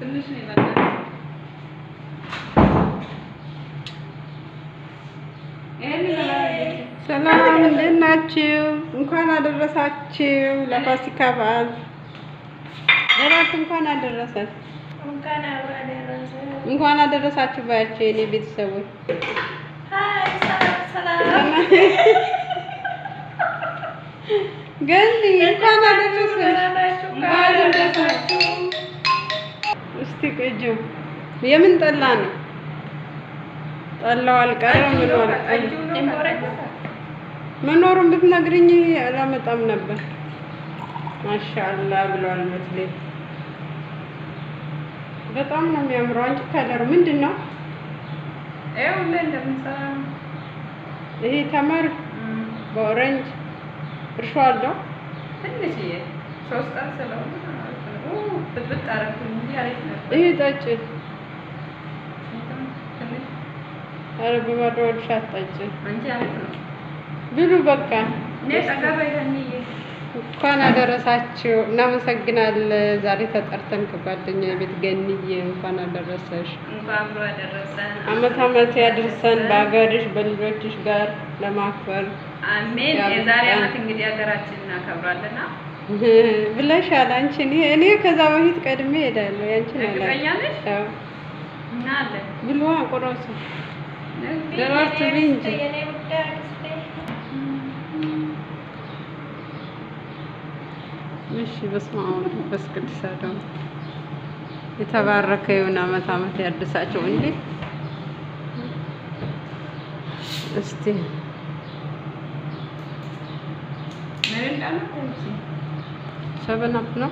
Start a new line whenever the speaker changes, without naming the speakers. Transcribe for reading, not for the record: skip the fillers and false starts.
ትንሽ ነው የበላሁት። ይሄን
ሰላም እንዴት ናችሁ? እንኳን አደረሳችሁ ለፋሲካ በዓል። ደራቱ እንኳን አደረሰን።
እንኳን አብሮ አደረሰን።
እንኳን አደረሳችሁ ባያቸው የኔ ቤተሰቦች።
Hi፣ ሰላም ሰላም።
ገኒ እንኳን አደረሰሽ።
ደህና ናችሁ? እንኳን አደረሳችሁ።
እስቲ ቅጁ የምን ጠላ ነው? ጠላው አልቀረም ምኑ አልቀረም። መኖሩን ብትነግሪኝ አላመጣም ነበር። ማሻአላ ብሏል መስሌ። በጣም ነው የሚያምረው። አንቺ color ኡ ምንድን ነው?
ይኸው ሁሌ እንደምንሰራ ነው።
ይሄ ተመር በ orange እርሾ አለው።
ትንሽዬ 3 ቀን ስለሆነ ማለት ነው። ብጥብጥ አደረኩኝ እንጂ አሪፍ ነበር።
ይሄ ጠጭ።
ትንሽ።
ኧረ በባዶ ሆድሽ አትጠጪ።
አንቺ አሪፍ ነው።
ብሉ በቃ።
እኔ ጠጋ በይ ገኒዬ።
እንኳን አደረሳችሁ። እናመሰግናለን። ዛሬ ተጠርተን ከጓደኛ ቤት ገንዬ እንኳን አደረሰሽ።
እንኳን አብሮ አደረሰን።
አመት አመት ያድርሰን በሀገርሽ በልጆችሽ ጋር ለማክበር።
አሜን።
ያብቃን።
የዛሬ አመት እንግዲህ ሀገራችን እናከብራለና
ብለሻል። አንቺ እኔ ከዛ በፊት ቀድሜ እሄዳለሁ። ያንቺን አላውቅም።
እርግጠኛ ነሽ?
አዎ።
እና አለን።
ብሏ ቁረሱ። ደራርቱ ብይ እንጂ።
የኔ ውድ አክስቴ።
እሺ፣ በስመ አብ ወወልድ ወመንፈስ ቅዱስ አሐዱ አምላክ። የተባረከ ይሁን። አመት አመት ያድርሳቸው። እንዴ እስቲ።
ምን እንዳለ?
7 Up ነው።